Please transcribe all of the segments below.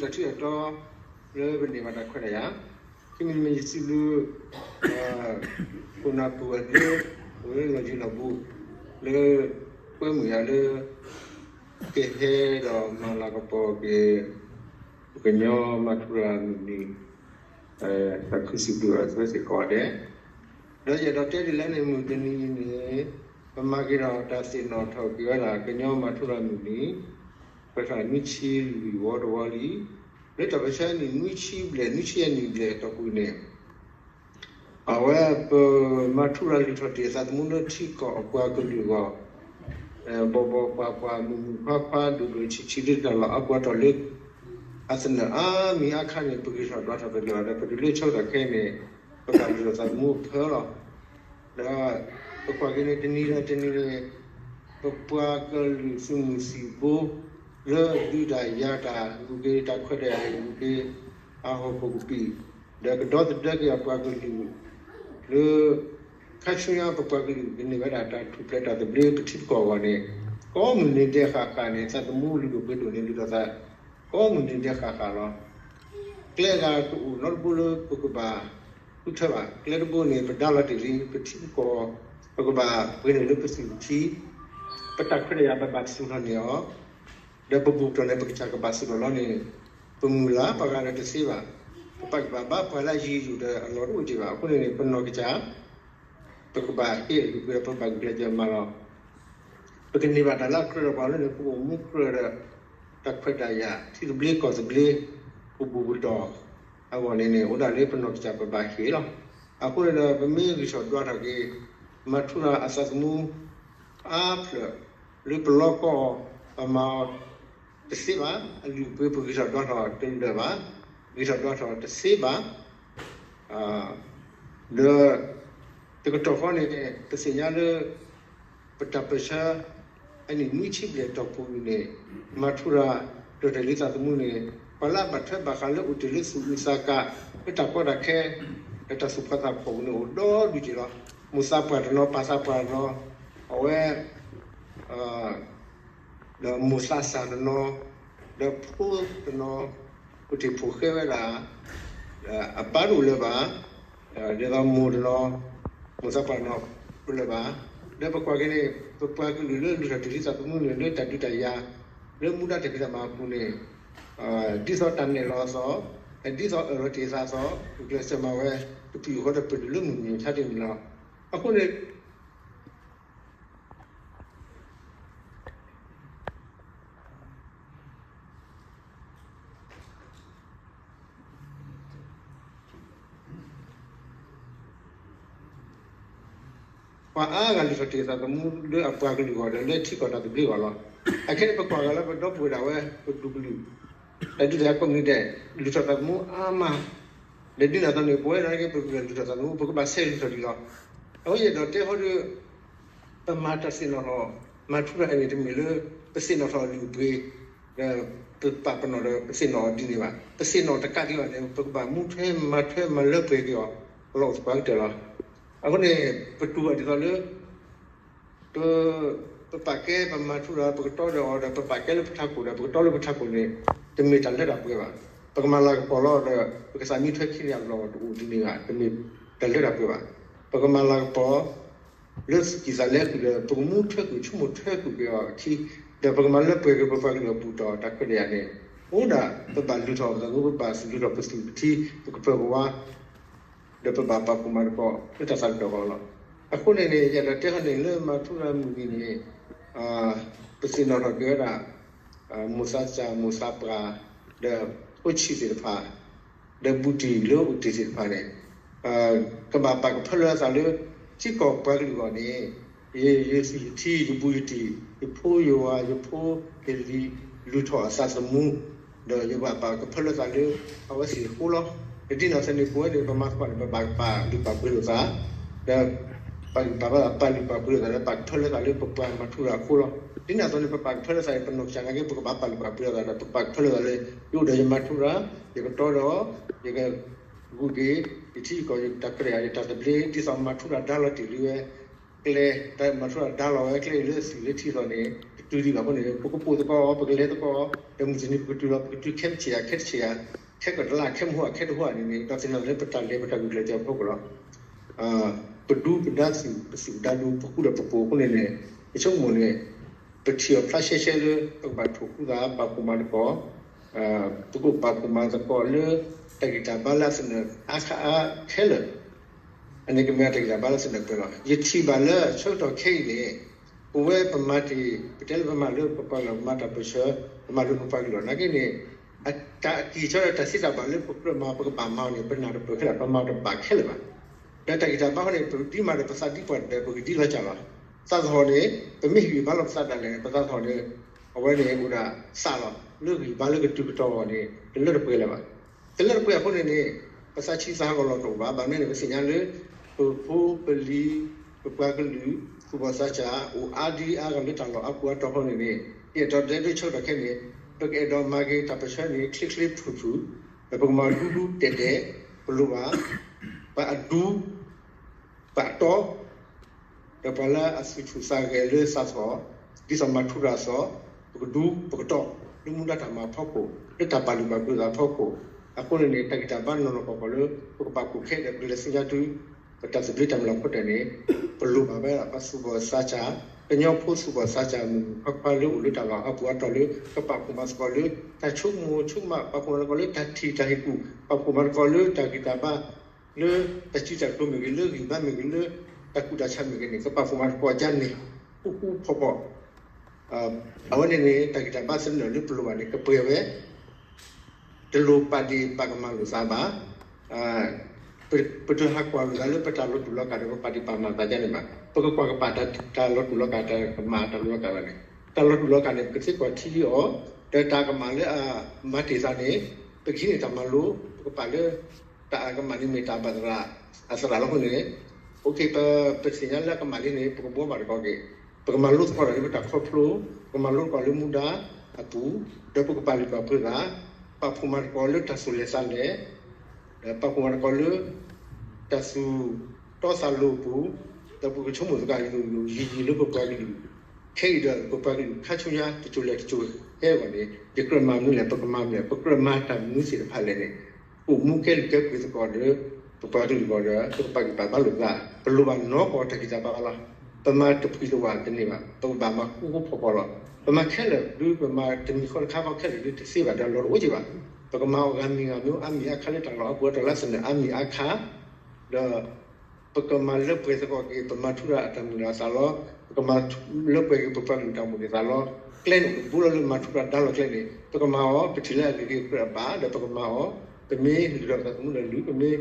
တၢ်ထံၣ်တၢ်တီ လၢပန့ၢ်ဘၣ်တၢ်ခွဲးတၢ်ယာ်, ခံမံၤတမံၤ ယစံးဘျုး ခိၣ်နၢ်ပူၤအဒ့ အိၣ်လၢလီၢ်ယံၤလီၢ်ဘူး လၢ ကွဲမုာ်ယၤလၢ ကဟဲဒီးမၤလၤကပီၤက့ၤ ပကညီမၤထူရၤမုၢ်နံၤ တၢ်ခုစံးဘျုးအဝဲသ့ၣ်ကိးဂၤဒဲး, ဒီးယအဲၣ်ဒိးတဲဒ်လဲၣ်န့ၣ် မုၢ်တနံၤအံၤန့ၣ် ပမၤက့ၤဒီးတၢ်သ့ၣ်နီၣ်ထီၣ်က့ၤဝဲဒၣ် ကညီမၤထူရၤမုၢ်နံၤ ပထီၣ်နွံဆံလွံၢ်ဝီတဝီလံ, လၢတၢ်ပၢဆှၢနံၣ်နွံဆံဘျဲၣ် နွံဆံယဲၢ်နံၣ်ဘျဲၣ်အတီၢ်ပူၤန့ၣ် အဝဲပမၤထူရၤလုၢ်ထီၣ်တ့ၢ်အသးသမူလၢထံကီၢ်အပှၤကလုာ်အဂီၢ် ဘီၣ်ဘီၣ်ပှၤပှၤ မုၢ်မုၢ်ခွါခွါ ဒိၣ်ဒိၣ်ဆံးဆံး လၢတၢ်လီၢ်အပှၤတီၢ်လၢ အသနၢၣ်အါမံၤအါခါန့ၣ် ပဂံၢ်ထီၣ်ဒွးထီၣ်တလၢာ်ဒီး ပတုၤလၢဆၢကတီၢ်ခဲအံၤန့ၣ် ပဘၣ်လုၢ်ထီၣ်သးသမူအဖၢလီၤ. ဒီးပကွၢ်က့ၤန့ၣ် တနံၤဒီးတနံၤန့ၣ် ပပှၤကလုာ်သုးမုၢ်သံၣ်ဘိ လၢဒုးတၢ်ယၤတၢ်ဂုၤက့ၤ တၢ်ခွဲးတၢ်ယာ်ဂုၤက့ၤ အဟီၣ်ခိၣ်ကပံာ် ဒီးကဒီသဒၢက့ၤအပှၤကလုာ် လၢ ခါဆူညါပပှၤကလုာ်ကန့ၢ်ဝဲဒၣ်တၢ်ထူၣ်ဖျဲးတၢ်သဘျ့ ပထံပကီၢ်အဂီၢ်န့ၣ် ကိးမုၢ်နံၤဒဲးဃၣ်ဃၣ်န့ၣ် သးသမူလုၢ်ဒိၣ်ပှ့ၤဒိၣ်န့ၣ် လုၢ်ထီၣ်သး ကိးမုၢ်နံၤဒဲးဃၣ်ဃၣ်လီၤ. ကျဲဂၤတအိၣ်နီတဘိလၢပကဘၣ်ဃုထၢဘၣ်. ကျဲတဘိန့ၣ် ပဒါလီၤတ့ၢ်လံ ပထံပကီၢ် ပကဘၣ်ပှ့ၤန့ၢ်လၢပသွံၣ်ပထံ ပတၢ်ခွဲးတၢ်ယာ်ပဘၣ်သူၣ်ထီၣ်န့ၢ်အီၤ ဒီးပဘူၣ်ထီၣ်န့ၣ် ပကစၢ်ကဘၣ်သူၣ်ထီၣ်လီၤန့ၣ် ပမုၢ်လၢ်ပှၤဂၤဒီးတသ့ဘၣ်. ပပာ်ကပာ်ဘၣ်ပှၤလၢအယံၤယုာ်ဒီးအလီၢ်တအိၣ်က့ၤဘၣ်. အဃိန့ၣ်န့ၣ် ပနီၢ်ကစၢ် ပကဘၣ်ဟ့ၣ်အလုၢ်အပှ့ၤဒီး ပဘၣ်ဂုာ်ကျဲးစၢးမၤလီၤ. ပကန့ၢ်ဘၣ်တၢ်လၢအကြၢးဒီးပှၤလၢန့ၣ် ပအိၣ်မူကြၢးဒီး တၢ်ခွဲးတၢ်ယာ် ထံသဘျ့ကီၢ်သဘျ့ ပဘူၣ်ပတီၢ် အဂီၢ်န့ၣ်န့ၣ် အိၣ်ဒၣ်လၢပနီၢ်ကစၢ်ပဘၣ်ဟ့ၣ်လီၤ. အဃိန့ၣ်ဒီး ပမ့ၢ်ဂံၢ်ထီၣ်ဒွးထီၣ်က့ၤ မၤထူရၤအသးသမူ အါဖျၢၣ် လၢပလီၢ်ကီၢ် ပမၤအီၤ တသ့ဘၣ်. အလုၢ်အပှ့ၤပဂံၢ်ထီၣ်ဒွးထီၣ်တလၢာ်ဘၣ်, ဂံၢ်ထီၣ်ဒွးထီၣ်တသ့ဘၣ်. ဒီး တကတီၢ်ဃီန့ၣ် ပသ့ၣ်ညါလၢ ပတၢ်ပၢၢ်ဆၢ အနံၣ်နွံဆံဘျဲၣ်တီၢ်ပူၤန့ၣ် မၤထူရၤ ဒီးတၢ်လံသးသမူန့ၣ် ပှၤလၢအဘၣ်ထွဲဘၣ်ဃးလၢအိၣ်တ့ၢ်လၢသူၣ်အုးသးကး လၢတၢ်ကီတၢ်ခဲ ဒီးတၢ်သူၣ်ဖှီၣ်သးဖှီၣ်ပူၤန့ၣ် အိၣ်ဒီဒူၣ်က့ၤလီၤ. မိၢ်သးပှၢ်တနီၤ ပၢ်သးပှၢ်တနီၤ အဝဲ ဒီးမိၢ်သးစၢ်တနီၤ ဒီးဖိတနီၤ ပတ့ၢ်ဖိၣ်ဃဲဝဲဒၣ် အပၢ်တအိၣ်လၢၤဘၣ်, ဒ်သိးမိၢ်တနီၤ မိၢ်သးပှၢ်တနီၤ တအိၣ်လၢၤဘၣ်. ဒီးပကွၢ်က့ၤန့ၣ် ပပှၤကလုာ်လၢလုၢ်ထီၣ်တ့ၢ်လံသးသမူန့ၣ် လၢတၢ်ဒုးတၢ်ယၤ လၢမူဒါတၢ်ဖံးတၢ်မၤအပူၤန့ၣ် ဒ်သိးတၢ်နဲၣ်လီၤအသီ, ဒ်သိးအၢၣ်လီၤတ့ၢ်သးအသီ ဂုာ်ကျဲးစၢးမၤဝဲ တပျုာ်ဃီဒီးပတုၤလၢမုၢ်နံၤဆါတနံၤလီၤ. အဃိန့ၣ် ပှၤအါဂၤလုၢ်ထီၣ်တ့ၢ်သးသမူ လၢအပှၤကလုာ်အဂီၢ်ဒီး လၢထံကီၢ်တၢ်သဘျ့အဂီၢ်လီၤ. အခဲအံၤ ပကွၢ်ဂၤလၢပဒီပုၢ်ဝဲၢ်ဒၣ်ဝဲ ပဒူပလုၢ် တၢ်ဒုးတၢ်ယၤကိးမုၢ်နံၤဒဲး လုၢ်ထီၣ်သးသမူအါမး, ဒီးဒ်န့ၣ်အသိးန့ၣ် ပဝဲဒၣ်က့ၤပကလုၢ်ထီၣ်သးသမူ ပကဘၣ်ဆဲးလုၢ်ထီၣ်ဒံးလီၤ. အဃိယအဲၣ်ဒိးတဲဃီဒီး ပမၤတၢ်သ့ၣ်နီၣ်ထီၣ် မၤထူရၤန့ၣ် တမ့ၢ်လၢ ပသ့ၣ်နီၣ်ထီၣ်အလုၢ်အပှ့ၤ ဒီးပပာ်ပနီၣ်ဒီးပသ့ၣ်နီၣ်အီၤဒ်န့ၣ်ဘၣ်. ပသ့ၣ်နီၣ်တကးဒံးဘၣ်န့ၣ် ပကဘၣ်မူထွဲမၤထွဲမၤလၢပှဲၤက့ၤအီၤ လီၤအိၣ်သပှၢ်ကတၢၢ်လီၤ. အဃိန့ၣ် ပတူၢ်ဘၣ်ဒ်သိးလၢ ပ ပပာ်ကဲပမၤထူရၤ ပကတီဒီးအီၤဒီး ပပာ်ကဲလၢပထးခိၣ်ဒီး ပကတီလၢပထးခိၣ်န့ၣ် တမ့ၢ်တၢ်လၢတၢ်ပှဲၤဘၣ်. ပကမၤလၤကပီၤလီၤဒီး ပကသးမံထွဲခံန့ၣ်အလီၢ်တအိၣ်ဒ်န့ၣ်ဘၣ်, တမ့ၢ်တၢ်လၢတၢ်ပှဲၤဘၣ်. ပကမၤလၤကပီၤ လၢသူၣ်ကံၢ်သးလဲဃုာ်ဒီး ပကမူထွဲကွံာ် ဆိကမိၣ်ထွဲကွံာ်က့ၤအီၤအခံ ဒီးပကမၤလၢပှဲၤက့ၤပပှၤကလုာ်အဘူၣ်တီၢ်တၢ်ခွဲးတၢ်ယာ်န့ၣ် အိၣ်ဒၣ်ပဘၣ်လုၢ်ထီၣ်ပသးသမူ ပဘၣ်လုၢ်ထီၣ်ပသွံၣ်ပထံ ပကပၢၤပဝါ ဒီးပဘၣ်ပာ်ဖှိၣ်မၤသကိးလၢတၢ်သးကတီၢ်အဂီၢ်လီၤ. အဃိန့ၣ်န့ၣ် ယအဲၣ်ဒိးတဲခီန့ၣ် လၢမၤထူရၤမုၢ်နံၤန့ၣ် ပသ့ၣ်နီၣ်ထီၣ်က့ၤဝဲဒၣ် မိၢ်သးစၢ်မိၢ်သးပှၢ် ဒီးဖိဆံးသ့ၣ်တဖၣ် ဒီးဘူးတံၢ်လၢအိၣ်တ့ၢ်သ့ၣ်တဖၣ်န့ၣ် ကဘၣ်ပာ်ကဖၢလၢအသးလၢ ထံကီၢ်ပှၤကလုာ်အဂီၢ်န့ၣ် ယ ယသွံၣ်ယထံ ယဘူးယတံၢ် ယဖိယဝၤ ယဖိယလံၤ လုၢ်ထီၣ်အသးသမူ ဒီးယဘၣ်ပာ်ကဖၢလၢသးလၢ အဝဲသ့ၣ်အဃိလီၤ. ဒ်န့ၣ်အသိးန့ၣ် ပဝဲန့ၣ် ပမၤသကိးန့ၣ် ပဘၣ်ပာ်လုၢ်ပာ်ပှ့ၤလိာ်သး ဒီး ပာ်လုၢ်ပာ်ပှ့ၤလိာ်သး ဒီးပာ်ကဖၢလၢသးလၢပပှၤမၤထူရၤအဃိလီၤ. ဒ်န့ၣ်အသိးန့ၣ် ပပာ်ကဖၢလၢသးန့ၣ် ပနီၢ်ကစၢ်နာ်က့ ပကဘၣ်ပာ်လုၢ်ပာ်ပှ့ၤလိာ်သးဒီး ပပာ်ကဖၢလၢသးလၢ ယအိၣ်ဒီးယမၤထူရၤ ယကတီဒီး ယက ဂုာ်က့ၤ ယထံယကီၢ် ယတၢ်ခွဲးတၢ်ယာ် ယတၢ်သဘျ့ ဒ်သိးမၤထူရၤဒါလီၤတ့ၢ်လံဝဲ ကျဲ တၢ်မၤထူရၤဒါလီၤဝဲကျဲအံၤလၢအသွံၣ်လၢထံအသိးန့ၣ် ပတတုၤဒံးဘၣ်အဃိန့ၣ် ပကပိာ်သကိးအီၤ ပကလဲၤသကိးအီၤ ဒီးမုၢ်တနံၤပကတုၤလီၤ ပကတုၤခဲမုၢ်ဆ့ၣ်ဧါ ခဲတဆ့ၣ်ဧါ ခဲကတလါ ခဲမုၢ်ဟါ ခဲတဟါန့ၣ်န့ၣ် ဒီးသန့ၤလၢပတၢ်လဲၤပတၢ်ဂုာ်ကျဲးစၢးအဖီခိၣ်လီၤ. ပဒူပဒါသုး ပသုးပဒါဒူ ပဃူဒီးပဖိးအဃိန့ၣ်န့ၣ် ပဆိကမိၣ်န့ၣ် ပထံၣ်အီၤဖျါရှဲရှဲလၢ ပကဘၣ်ထိၣ်ဃူသး ပာ်ဖှိၣ်မၤသကိး ပကပာ်ဖှိၣ်မၤသကိးလၢ တၢ်ဂံၢ်တၢ်ဘါလၢအသနၢၣ်အါခါအါခဲလၢာ် အန့ၣ်ကမ့ၢ်တၢ်ဂံၢ်တၢ်ဘါလၢသနၢၣ်ပှဲၤလီၤ. ယထံၣ်ဘၣ်လၢဆၢကတီၢ်ခဲအံၤန့ၣ် ပဝဲပမၤတ့ၢ် ပတဲလၢပမၤလၢပပှၤကလုာ် ပမၤတၢ်ပၢၢ်ဆၢ ပမၤလၢပပှၤကလုာ်လီၤ. နာ်က့န့ၣ် တၢ်အကံၢ်ဆၢဒီးတၢ်သံတၢ်ဘၣ်လၢပကြၢးမၤ ပကဘၣ်မၤအီၤန့ၣ် ပနၢ်တပၢၢ်ခဲလၢာ် ပမၤအီၤတဘၣ်ခဲလၢာ်ဘၣ်. ဒီးတၢ်ဂံၢ်တၢ်ဘါဃီန့ၣ် ပဒ်မးဒီးပသးဒ်ပှၤဒီး ပကဒ်လီၤကၢ်လီၤ. သးသဟီၣ်န့ၣ် ပမ့ၢ်ဟ့ၣ်ဂံၢ်ဘါလီၤပသးဒၣ်လဲာ်န့ၣ် ပသးသဟီၣ်န့ၣ် အဝဲန့ၣ်အိၣ်ဒၣ်သးလီၤ. လၢဂံၢ်ဘါလၢကတုၤကတီၤအဂီၢ်န့ၣ် တလၢတပှဲၤလၢၤဘၣ်. တလၢတပှဲၤအဃိန့ၣ်န့ၣ် ပသးဆံးသးဟးဂီၤလီၤတအိၣ်ဘၣ်. ဘၣ်မနုၤန့ၣ် ပသ့ၣ်ညါလၢ ပဖိပလံၤ ပပှၤကလုာ် သူၣ်ဘီၣ်သးစၢ် အိၣ်အါဒံအါဂၤလၢတၢ်လီၢ်အါပူၤအါတီၤအဃိန့ၣ်န့ၣ် ယအဲၣ်ဒိးတဲဒၣ်ဆၢကတီၢ်ခဲအံၤန့ၣ် ပကအဲၣ်ဒိးမၤက့ၤတၢ်ပၢၢ်ဆၢန့ၣ် ချ့ချ့ဖုၣ်ဖုၣ် ဒီးပကမၤဒူဒူတဲာ်တဲာ် ပလိၣ်ဘၣ် ပှၤအဒူ ပှၤအတီ ဒီးပှၤလၢအသူၣ်ဆူၣ်သးဂဲၤလၢသးသဟီၣ် ဒ်သိးမၤထူရၤအသိး ပကဒူပကတီ လၢမူဒါတၢ်မၤအဖီခိၣ် လၢတၢ်ပာ်လုၢ်ပာ်ပှ့ၤသးအဖီခိၣ် အဃိန့ၣ်န့ၣ် တၢ်ဂံၢ်တၢ်ဘါနီၢ်နီၢ်ကီၢ်ကီၢ်လၢ ပကပာ်ဖှိၣ်ခဲဒီး ပကလဲၤဆူညါတုၤ ပတၢ်သဘျ့တၢ်မုၢ်လၢ်ဖိတၢၢ်န့ၣ် ပလိၣ်ဘၣ်ဝဲဒၣ် ပှၤသူၣ်ဘီၣ်သးစၢ် ကညီဖိသူၣ်ဘီၣ်သးစၢ်မုၣ်ခွါခွါလၢအိၣ်လၢတၢ်လီၢ်အါပူၤအါတီၤလၢ ကပာ်ဖှိၣ်မၤသကိးလၢ တၢ်ဆိကမိၣ်ဆိကမး ပာ်ဖှိၣ်မၤသကိးလၢတၢ်ထံၣ်တၢ်ဟ့ၣ်ကူၣ် ပာ်ဖှိၣ်မၤသကိးလၢတၢ်ဂံၢ်တၢ်ဘါ လၢတၢ်စံးတၢ်ကတိၤမ့ၢ်ဂ့ၤ လၢဂံၢ်ဘါမ့ၢ်ဂ့ၤ လၢတၢ်ကူၣ်တၢ်ဆးမ့ၢ်ဂ့ၤန့ၣ် ကပာ်ဖှိၣ်မၤသကိးကန့ၣ် ဃူဃူဖိးဖိး အဝဲန့ၣ်န့ၣ် တၢ်ဂံၢ်တၢ်ဘါသနၢၣ်လၢပလိၣ်ဘၣ်န့ၣ် ကပှဲၤဝဲ တလိၣ်ပာ်ဒ့ၣ်ပာ်ကမၣ်လိာ်သးဘၣ်. ပတဟးကွၢ်လိာ်သးလၢပတၢ်လီၤတူာ်လီၤကာ်ဒီး ပပာ်ဒ့ၣ်ပာ်ကမၣ်သးဒ်န့ၣ်ဘၣ်. ပကကွၢ်ကပာ်တၢ်လီၤတူာ်လီၤကာ် တၢ်ကမၣ်တၢ်လီၤတူာ်လီၤကာ်ဘၣ်န့ၣ် တၢ်လီၤတူာ်လီၤကာ်န့ၣ် ပကသ့ကွၢ်ထံအီၤ ဒီးတၢ်ကမၣ်လၢအမၤတ့ၢ်သးန့ၣ် ပကဟံးန့ၢ်တၢ်မၤလိ ပကပာ်လၢ တၢ်အကမၣ်န့ၣ်မ့ၢ်တၢ်ဘၣ်သရၣ် အသရၣ်လီၤအဃိန့ၣ် ပသ့ၣ်ညါလၢအကမၣ်လံန့ၣ် ပကဘှီဘၣ်သကိးက့ၤ ပကမၤလိသကိးတၢ်လၢပတၢ်ခီဖျိ ပကမၤလိသကိးလၢမူဒါအပူၤ ဒီးပကပာ်လုၢ်ပာ်ပှ့ၤသး ပာ်ဖှိၣ်မၤသကိးလၢတၢ်သူၣ်လဲၤသးလဲၤ ဒီးပာ်ဖှိၣ်မၤသကိးလၢ တၢ်သူၣ်တီသးလိၤအပူၤ ဒီးပကဆိကမိၣ်သကိးယိာ်ယိာ်ယံၤယံၤလၢပပှၤကလုာ် ခဲအံၤဒီး ပပှၤကလုာ်ခါဆူညါ တစိၤလဲၤတစိၤဟဲအဂီၢ်န့ၣ် ယကြၢးမၤမနုၤလဲၣ် ပကမၤမနုၤလဲၣ် ပကြၢးမၤတၢ်မနုၤသ့ၣ်တဖၣ်လဲၣ်န့ၣ် အိၣ်မူကဲလုာ်ကဲပှ့ၤသကိးဒီး ပပှၤကလုာ်အဂီၢ်ဒီး ပကပာ်ဂံၢ်ပာ်ဘါလိာ်သး ပလိၣ်ဘၣ်နီၢ်ကီၢ်တၢ်ဂံၢ်တၢ်ဘါလီၤ. ပမၤတပှံၤတဝၣ်တန့ၢ်ဘၣ် ပကဘၣ်မၤဃူဃူဖိးဖိးလီၤ. ပမၤခဲလၢာ်ဒု ပမၤတမံၤဃီတခါဃီခဲလၢာ်ဒု တသ့ဘၣ်ဒီးလီၤတအိၣ်က့ၤဘၣ်. ပကမၤအီၤဂၤမံၤဂၤမံၤ အါမံၤအါခါလၢတၢ်လီၢ်အါပူၤအါတီၤလၢသနၢၣ်အါမံၤအါခါ ဒီး ပကမၤလၢပှဲၤသကိးက့ၤ ပမၤထူရၤအတၢ်မုၢ်လၢ်သးလီၤ. ပကမၤလၢပှဲၤက့ၤပပှၤကလုာ်တၢ်အိၣ်မူဒ်သိးလီၤ. ကျဲန့ၣ်အိၣ်တဘိလီၤလၢမၤထူရၤဒါလီၤကျဲန့ၣ် ပကမၤအီၤ ပထံၣ်လၢအဂ့ၤက့ၤကြၢးအဘၣ် ဒီးပကမၤအီၤ ပမ့ၢ်လုၢ်ဒီးသးသမူဒီးလုၢ် ပမ့ၢ်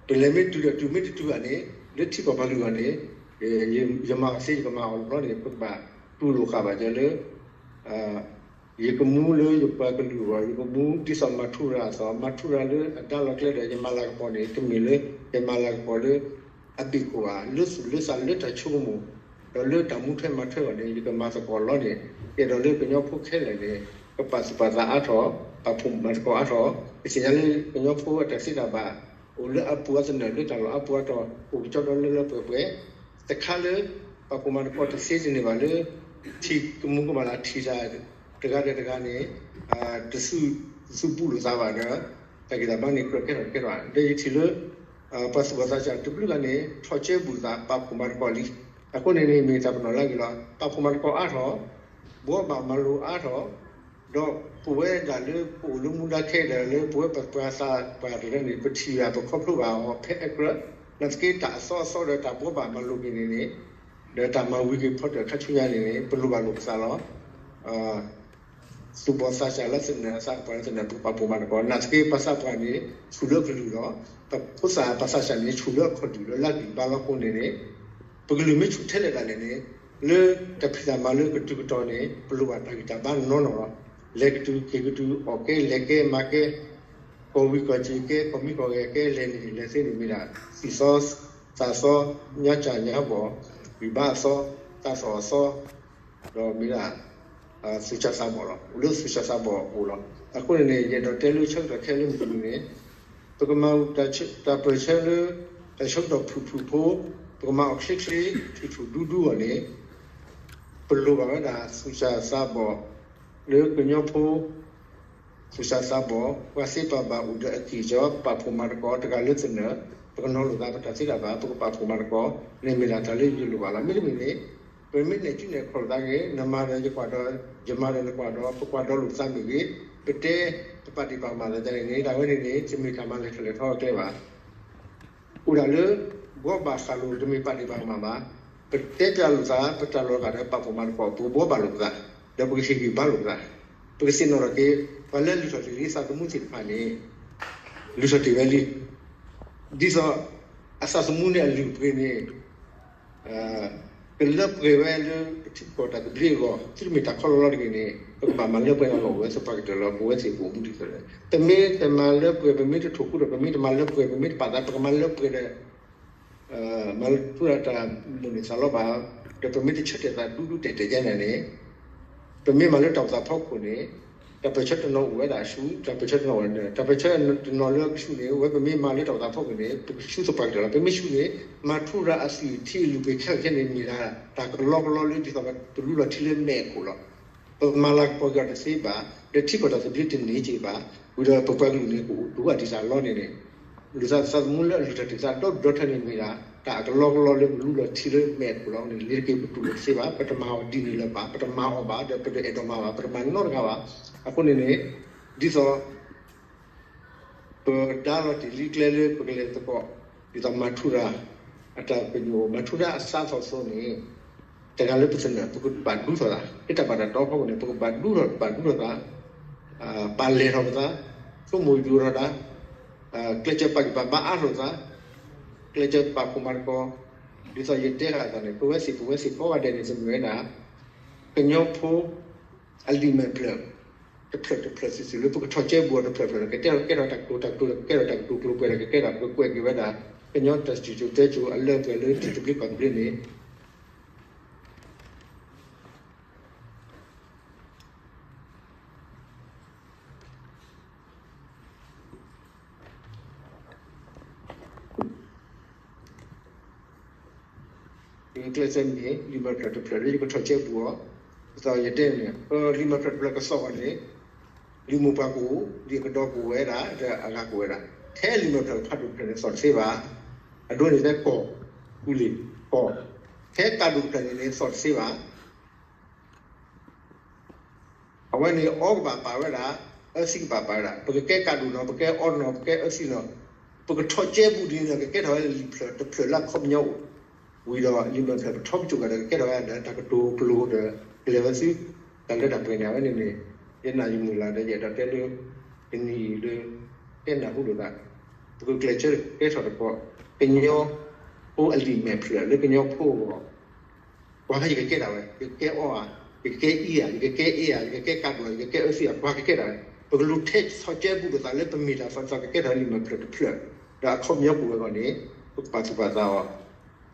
ပလဲၤမ့ၢ်တုၤဒီးတုၤမ့ၢ်တတုၤဘၣ်န့ၣ် လၢထံကီၢ်ပှၤကလုာ်အဂီၢ်န့ၣ် ယမၤအီၤသ့ ယကမၤအီၤလီၤန့ၣ် ပကဘၣ်တူၢ်လိာ်ဃာ်ဘၣ်ယၤလၢ ယကမူလၢယပှၤကလုာ်အဂီၢ် ယကမူဒ်သိးမၤထူရၤအသိး မၤထူရၤလၢအဒါလီၤကျဲဒီး ယမၤလၤကပီၤန့ၣ် တမ့ၢ်လၢ ယမၤလၤကပီၤလၢ အဘ့ၣ်ခိၣ်ဘၣ် လၢသူၣ်လၢသးလၢတၢ်ဆိကမိၣ် ဒီးလၢတၢ်မူထွဲမၤထွဲအဂီၢ်န့ၣ် ယကမၤသကိးလီၤန့ၣ် ယအဲၣ်ဒိးလၢကညီဖိခဲလၢာ်န့ၣ် ကပာ်သူၣ်ပာ်သးအါထီၣ် ပာ်ဖှိၣ်မၤသကိးအါထီၣ် ပသ့ၣ်ညါလၢကညီဖိအတၢ်သ့တၢ်ဘၣ် အိၣ်လၢအပူၤအသနၢၣ်လၢတၢ်လီၢ်အါပူၤအါတီၤ အိၣ်ကကၠီဒီလၢလၢပှဲၤပှဲၤ တခါလၢ ပာ်ဖှိၣ်မၤသကိးတသ့တန့ၢ်ဘၣ်လၢ ထံၣ်ကမူၤကမၣ်လၢထံၣ်တၢ် တဂၤဒီးတဂၤန့ၣ် တသူၣ်ဘူၣ်လိာ်သးဘၣ်ဒီး တၢ်ဂ့ၢ်တၢ်ဘါန့ၣ် ကြၢးကဲထီၣ်ကဲထီၣ် ဒီးယထံၣ်လၢ ပှၤသူၣ်ဘီၣ်သးစၢ်တဘျုးဂၤန့ၣ် ထီၣ်ကၠဲဘူးသး ပာ်ဖှိၣ်မၤသကိးလံ. အဃိန့ၣ်န့ၣ် မ့ၢ်တၢ်ပနီၣ်လၢအဂ့ၤလီၤ. ပာ်ဖှိၣ်မၤသကိးအါထီၣ် ဘှီဘၣ်မၤလိအါထီၣ် ဒီးပဝဲဒၣ်လၢပအိၣ်လၢမူဒါခဲအံၤဒီး လၢပဝဲပပှၤသးပှၢ်တဂၤန့ၣ် ပထံၣ်ဘၣ်ပခီဖျိဘၣ်အီၤ ဖဲအကြၢး နာ်သက့တၢ်အသီအသီဒီးတၢ်ဘှီဘၣ်မၤလိက့ၤန့ၣ်န့ၣ် ဒီးတၢ်မၤဝံၤက့ၤဖီတၢၣ်ခါဆူညါန့ၣ်န့ၣ် ပလိၣ်ဘၣ်လိာ်ပသးလီၤ. သူၣ်ဘီၣ်သးစၢ်လၢသနၢၣ်အသးပှၢ်လၢသနၢၣ် ပကပာ်ဖှိၣ်မၤသကိး နာ်သက့ပှၤသးပှၢ်န့ၣ် ဆူၣ်လၢအကလုၢ်လီၤ. ပဖိသၣ်ပှၤသးစၢ်န့ၣ် ဆူၣ်လၢအခီၣ်ဒုၣ်လၢလၢအဂံၢ်ဘါလီၤအဃိန့ၣ်န့ၣ် ပကလုၢ်မ့ၢ်ဆူၣ်ထဲလဲၣ်ဒၣ်လဲာ်န့ၣ် လၢတၢ်ဖံးတၢ်မၤလၢကတုၤကတီၤန့ၣ် ပလိၣ်ဘၣ်တၢ်ဂံၢ်တၢ်ဘါနီၢ်နီၢ်လီၤ. လဲၤကတုၤက့ၤကတုၤ အီၣ်ကဲလဲၤကဲမၤကဲ ကီၢ်ဝံၤကီၢ်စ့ၢ်ကဲ ကီၢ်မံကီၢ်ဂဲၤကဲ လဲၤနံၤလဲၤသ့န့ၣ်မ့ၢ်ဒၣ် သံၣ်သီ သးသီ ညါစၢ်ညါဘီၣ် ဂံၢ်ဘါအသီ သးသီၣ်အသီ ဒီးမ့ၢ်ဒၣ် သူၣ်စၢ်သးဘီၣ်လီၤ. အိၣ်လၢသူၣ်စၢ်သးဘီၣ်အပူၤလီၤ. အဃိန့ၣ်န့ၣ် ယအဲၣ်ဒိးတဲလၢဆၢကတီၢ်ခဲလၢာ်မုၢ်တနံၤန့ၣ် ပကမၤတၢ်ပၢၢ်ဆၢလၢ တၢ်ဆၢကတီၢ်ဖုၣ်ဖုၣ်ဖိ ပကမၤအီၤချ့ချ့ ထူၣ်ထူၣ်ဒူဒူအဂီၢ်န့ၣ် ပလိၣ်ဘၣ်ဝဲဒၣ် သူၣ်စၢ်သးဘီၣ် လၢကညီဖိ သူၣ်စၢ်သးဘီၣ် ပှၤသ့ပှၤဘၣ်အိၣ်ဒီးအကံၢ်ကီ ပာ်ဖှိၣ်မၤသကိးတဂၤလၢသနၢၣ် ပကနီၤလိာ်သး ပတၢ်သ့တၢ်ဘၣ် ပကပာ်ဖှိၣ်မၤသကိး န့ၣ်မ့ၢ်ဒၣ်တၢ်လၢယလိၣ်ဘၣ်လီၤ. မ့တမ့ၢ်န့ၣ် ပမ့ၢ်နဲၣ်စုနဲၣ်ခီၣ်လိာ်သးဂ့ၤ နမၤဒီးယကွၢ်ဒီး ယမၤဒီးနကွၢ်ဒီး ပကွၢ်ဒီးလိာ်ပသးမ့ၢ်ဂ့ၤ ပတဲ ပပာ်ဒ့ၣ်ပာ်ကမၣ်သးန့ၣ် ဒ်ဝဲန့ၣ်န့ၣ် တမ့ၢ်တၢ်မၤလဲၤထီၣ်လဲၤထီအကျဲဘၣ်. အိၣ်ဒၣ်လၢ ဘှီဘၣ်ဃးလိာ် တမ့ၢ်ပာ်ဒ့ၣ်ပာ်ကမၣ်ဘၣ်. ပတဲပျးလိာ်သး ပတၢ်လီၤဂာ်ဒီးပာ်ဖှိၣ်မၤသကိး ပကဘှီဘၣ်လိာ်ပသး ဒီးပကဟ့ၣ်ဂံၢ်ဘါလိာ်ပသး ပကသ့ၣ်နီၣ်ထီၣ်က့ၤ ပှၤလၢလုၢ်ထီၣ်တ့ၢ်လံသးသမူသ့ၣ်တဖၣ်န့ၣ် လုၢ်ထီၣ်တ့ၢ်ဝဲလံ. ဒ်သိး အသးသမူန့ၣ်အလုၢ်အပှ့ၤန့ၣ် ကလၢပှဲၤဝဲလၢပထံပကီၢ်တၢ်သဘျ့အဂီၢ် သုတမ့ၢ်တၢ်ခီလီၤလီၤတဂ့ၤန့ၣ် ပကဘၣ်မၤလၢပှဲၤအလီၢ်အိၣ်ဝဲသပှၢ်ကတၢၢ်လီၤ. ပဝဲသ့ၣ်ပအိၣ်မူဒ်သိးဒီး ပမ့ၢ်တမၤလၢပှဲၤ ပမ့ၢ်တထိၣ်ဃူဒီး ပမ့ၢ်တမၤလၢပှဲၤ ပမ့ၢ်တပာ်သး ပကမၤလၢပှဲၤဒီး မၤလၢပှဲၤတၢ်မိၣ်န့ၢ်သးလီဘၣ် ဒီးပမ့ၢ်တဆၢတဲာ်သးဒူဒူတဲာ်တဲာ်ယဲန့ၣ်န့ၣ် ပမ့ၢ်မၤလၢတၢ်အိၣ်သးဖီခိၣ်န့ၣ် တၢ်ပၢၢ်ဆၢတနီၤအိၣ်ဝဲဒၣ်ဆူ တၢ်ပၢၢ်ဆၢတနီၤအိၣ်ဝဲ တၢ်ပၢၢ်ဆၢတနီၤလၢအကဆူန့ၣ် ဝဲပမ့ၢ်မၤလၢတၢ်အိၣ်သးဖီခိၣ်န့ၣ် ပကဆူသပှၢ်ကတၢၢ်လီၤ. ပမ့ၢ်ဆူန့ၣ် မၤထူရၤအသွံၣ်ထံအလုၢ်အပှ့ၤခဲလၢာ်ခဲဆ့န့ၣ် မ့ၢ်ဒၣ်တၢ်ကလီကလီလၢဒ်သိးပတလူလီၤထံလၢမဲာ်အခိၣ်လီၤ. ပမၤလၤကပီၤက့ၤအီၤတသ့ဘၣ် ဒီးထံကီၢ်တၢ်သဘျ့တန့ၢ်က့ၤဘၣ် ဝံၤဒီးပပှၤကလုာ်န့ၣ် ကအိၣ်တူၢ်ဘၣ်ဒံးတၢ်လီန့ၣ်န့ၣ် လုၢ်သးသးသမူလၢအလုၢ်ထီၣ်တ့ၢ်သးဒီဒီထၢန့ၣ်မ့ၢ်ဒၣ် တၢ်အကလီကလီလၢပလူလီၤထံလၢမဲာ်အခိၣ်လီၤန့ၣ် လ့ၤတက့ၤပတူၢ်လိာ်တသ့ဘၣ် ပတမၤအီၤဒ်န့ၣ်လၢၤဘၣ် ပတမၤအီၤဘၣ် ဒီးပတအဲၣ်ဒိးမၤဘၣ် ပတမၤနီတဂၤဘၣ်. အဃိန့ၣ်န့ၣ် ဒ်သိး ပဒါလီၤတ့ၢ်လံကျဲလၢပကလဲၤသကိး ဒ်သိးမၤထူရၤ အတၢ်ပညိၣ် မၤထူရၤအစးထီၣ်အသိးန့ၣ် တဂၤလၢပသနၢၣ် ပကဘၣ်ဒူထီၣ်သး လၢတၢ်ဘၣ်တၢ်တီအဖီခိၣ်န့ၣ် ပကဘၣ်ဒူထီၣ် ဘၣ်ဒူထီၣ်သး ပာ်လဲၢ်ထီၣ်ပသး ဆိကမိၣ်ယိာ်ထီၣ်သး ကျဲးစၢးပာ်ဂံၢ်ပာ်ဘါအါထီၣ်သး ကျဲးစၢးပာ်ဖှိၣ်မၤသကိး ဒ်သိးယတဲဃာ်အသးန့ၣ် ပဝဲသ့ၣ် ပဝဲသ့ၣ်ကိးဂၤဒဲးန့ၣ် တမ့ၢ်ဝဲဒၣ် ကညီဖိ အလံာ်မဲာ်ဖျၢၣ် တဖျၢၣ်တဖျၢၣ်စုာ်စုာ်လၢပကထီၣ်ကဲဘူးအီၤတဖျၢၣ်ဖျၢၣ်ဒီး ကကဲထီၣ်ကဲထီၣ်တၢ်ကတိၤတၢ်ကတိၤဒီး ကကဲထီၣ်တၢ်ကတိၤကျိၤကျိၤပှဲၤဒီး ကကဲထီၣ်ပကကွဲးက့ၤဝဲဒၣ် ကညီတၢ်စံၣ်စိၤတဲစိၤအလၢအပှဲၤလၢထံသဘျ့ကီၢ်သဘျ့န့ၣ် ကျဲးစၢးမ့ၢ် လံာ်မဲာ်ဖျၢၣ်တဖျၢၣ်လၢ ယကထီၣ်ကဲဘူးအီၤ, ဒ်သိးယတဲန့ၣ် လံာ်မဲာ်ဖျၢၣ်တဖျၢၣ်ကသီၣ်အီၤန့ၣ် လံာ်မိၢ်ပှၢ်ကအိၣ်, လံာ်အကဒီးကအိၣ်ဝဲဒၣ်, ဒီးအဂၤကအိၣ်ဝဲဒၣ်. ထဲလံာ်မဲာ်ဖျၢၣ်ဖးဒိၣ်တဖျၢၣ်န့ၣ် သီၣ်တသ့ဘၣ်. အဒိန့ၣ် ဖဲကီၢ်, ကူလံာ်, ကီၢ်, ထဲကးဒိၣ်တဖျၢၣ်န့ၣ်န့ၣ် သီၣ်တသ့ဘၣ်. အဝဲန့ၣ် အီကဘၣ်ပာ်ဝဲဒၣ်, အၢသံကဘၣ်ပာ်ဝဲဒၣ်. ပကကဲကးဒိၣ်နီၤ, ပကဲအီနီၤ, ပကဲအၢသံနီၤ, ပကထီၣ်ကဲဘူးဒ်န့ၣ်ဒီး ကကဲထီၣ်ဝဲလၢလံာ်ဖျၢၣ်တဖျၢၣ်လၢအခီပညီအိၣ်, ဝံၤဒီးလံာ်မဲာ်ဖျၢၣ်ပထီကစၢၢ်ကဒီး ကကဲထီၣ်ဝဲဒၣ်တၢ်ကတိၤကျိၤဒီး ကလဲၤဝဲဆူ တၢ်လၢတၢ်ပှဲၤန့ၣ် အဝဲန့ၣ်န့ၣ် ယနာ်ယမုာ်လၤဒီး ယအဲၣ်ဒိးတဲလၢ တနံၤအံၤလၢ တဲနၢ်ဟူလိာ်သး, ပကကျဲးစၢးကဲထီၣ်တက့ၢ်, ကညီဖိအလံာ်မဲာ်ဖျၢၣ်လၢကညီဖိအဂီၢ် ပှၤဖဲယကကဲဒၣ်ဝဲ, ယကကဲအီဧါ, ယကကဲအံၤဧါ, ယကကဲအ့ဧါ, ယကကဲကးဒိၣ်ဧါ, ယကကဲအၢသံဧါ, ပှၤကကဲဒၣ်ဝဲ. ပကလူၤထဲထီၣ်ကဲဘူးလိာ်သးလၢပမ့ၢ်တၢ်သီၣ်သီၣ်ကကဲထီၣ်လံာ်မဲာ်ဖျၢၣ်တဖျၢၣ်, ဒီးအခီပညီပူၤဝဲအဂီၢ်န့ၣ် ပကပာ်သူၣ်ပာ်သးအီၤ.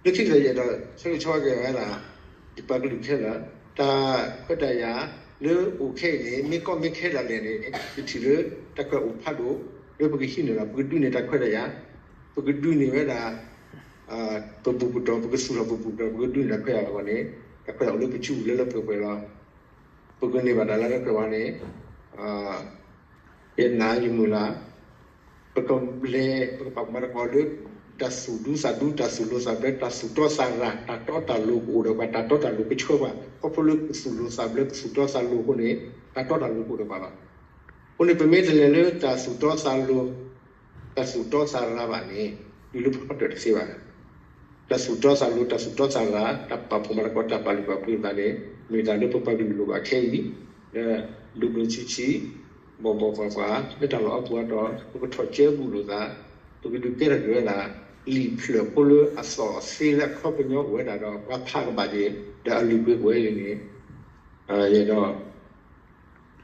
လၢခံကတၢၢ်ယအဲၣ်ဒိး ဆၢဂ့ၤဆၢဝါက့ၤဝဲဒၣ် ယပှၤကလုာ်ခဲလၢာ်, တၢ်ခွဲးတၢ်ယာ်လၢအိၣ်ခဲအံၤန့ၣ် မ့ၢ်ကီမ့ၢ်ခဲဒၣ်လဲာ်န့ၣ် ယထံၣ်လၢတၢ်ခွဲးအိၣ်ဖးဒိၣ် လၢပကဟံးန့ၢ်လီၤ. ပကဒုးန့ၢ်တၢ်ခွဲးတၢ်ယာ်, ပကဒုးန့ၢ်ဝဲဒၣ် ပဘူၣ်ပတီၢ်, ပကသူၣ်ထီၣ်ပဘူၣ်ပတီၢ်, ပကဒုးန့ၢ်တၢ်ခွဲးတၢ်ယာ်အဂီၢ်န့ၣ် တၢ်ခွဲးတၢ်ယာ်အိၣ်လၢပစုပူၤလၢလၢပှဲၤပှဲၤလီၤ. ပကန့ၢ်ဘၣ်တၢ်လၢလၢပှဲၤပှဲၤန့ၣ် ယနာ်ယမုာ်လၤ, ပကလဲၤ ပကပာ်မၤသကိးလၢ တၢ်သူၣ်ဒူသးဒူ, တၢ်သူၣ်လိၤသးဘျၢ, တၢ်သူၣ်တီသးရၤ, တၢ်တီတၢ်လိၤကအိၣ်ဒီးပှၤ, တၢ်တီတၢ်လိၤကဆှၢပှၤ, ခီဖျိလၢပသူၣ်လိၤသးဘျၢ, ပသူၣ်တီသးလိၤအဃိန့ၣ် တၢ်တီတၢ်လိၤကအိၣ်ဒီးပှၤလီၤ. အဃိန့ၣ် ပမ့ၢ်တလဲၤလၢတၢ်သူၣ်တီသးလိၤ တၢ်သူၣ်တီသးရၤဘၣ်န့ၣ် တုၤလၢပဖီတၢၣ်တသ့ဘၣ်. တၢ်သူၣ်တီသးလိၤ တၢ်သူၣ်တီသးရၤ တၢ်ပာ်ဖှိၣ်မၤသကိး တၢ်ပာ်လုၢ်ပာ်ပှ့ၤသးန့ၣ် မ့ၢ်တၢ်လၢပပှၤကလုာ်လိၣ်ဘၣ်ခဲအံၤ, ဒီးဒိၣ်ဒိၣ်ဆံးဆံး ဘီၣ်ဘီၣ်ပှၤပှၤ လၢတၢ်လီၢ်အပူၤအတီၢ် ပကထီၣ်ကဲဘူးလိာ်သး, ပကဒုးကဲထီၣ်က့ၤဝဲဒၣ် လံာ်ဖျၢၣ်ဖိလၢအသီၣ်အသ့လၢအခီပညီအိၣ်ဝဲဒၣ်ဒီး ပှၤဖးကဘၣ်က့ၤ ဒီးအလုၢ်အပှ့ၤကအိၣ်ဝဲန့ၣ်န့ၣ် ယအဲၣ်ဒိး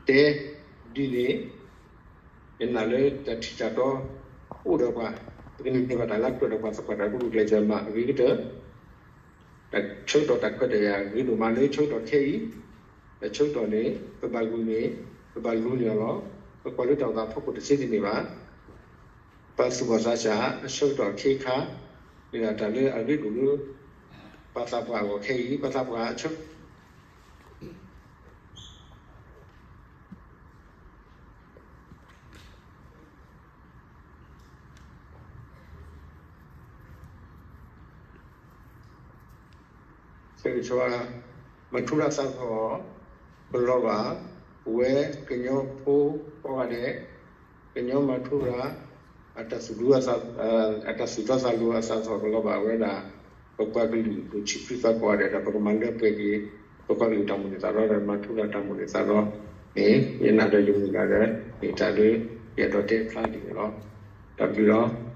တဲဒ်န့ၣ် ယနာ်လၢတၢ်ထံၣ်တၢ်တီအိၣ်ဒီးပှၤ, ပကန့ၢ်ဘၣ်တၢ်လၢပှဲၤဒီးပှၤ သပှၢ်တၢၢ် ပကကျဲးစၢးမၤအဂ့ၤကတၢၢ်, တၢ်ဆၢကတီၢ်တၢ်ခွဲးတၢ်ယာ်ဂ့ၤဒိၣ်မးလၢဆၢကတီၢ်ခဲအံၤ, တၢ်ဆၢကတီၢ်န့ၣ် ပဘၣ်ဂုာ်န့ၣ် ပဘၣ်လူၤန့ၢ်အီၤလီၤ. ပကွၢ်လၢတၢ်အိၣ်သးဖီခိၣ်တသ့ဒ်န့ၣ်ဘၣ်. ပသူၣ်ဘီၣ်သးစၢ်အဆၢကတီၢ်အခ့အခါ မ့ၢ်ဒၣ်တၢ်လၢအဂ့ၤဒိၣ်လၢ ပှၤသးပှၢ်အဂီၢ်ခဲအံၤ, ပှၤသးပှၢ်အဆၢ ကဲကဆီ မၤထူရၤသးထီၣ် ကလီၤဘၣ်, ပဝဲကညီဖိကိးဂၤဒဲး ကညီမၤထူရၤ အတၢ်သူၣ်ဒူ အတၢ်သူၣ်တီသးလိၤအသးထီၣ်ကလီၤဘၣ်ဝဲဒၣ် ပပှၤကလုာ် ပဆံးဖုသးကိးဂၤဒဲးဒီး ပကမၤလၢပှဲၤက့ၤ ပပှၤကလုာ်တၢ်မိၣ်န့ၢ်သးဒီး မၤထူရၤတၢ်မိၣ်န့ၢ်သးဒီးန့ၣ် ယနာ်ဒီးယမုၢ်လၢ်ဒီး မ့ၢ်တၢ်လၢ ယအဲၣ်ဒိးတဲဖျါဒ်န့ၣ်လီၤ. တၢ်ဘျုးလီၤ.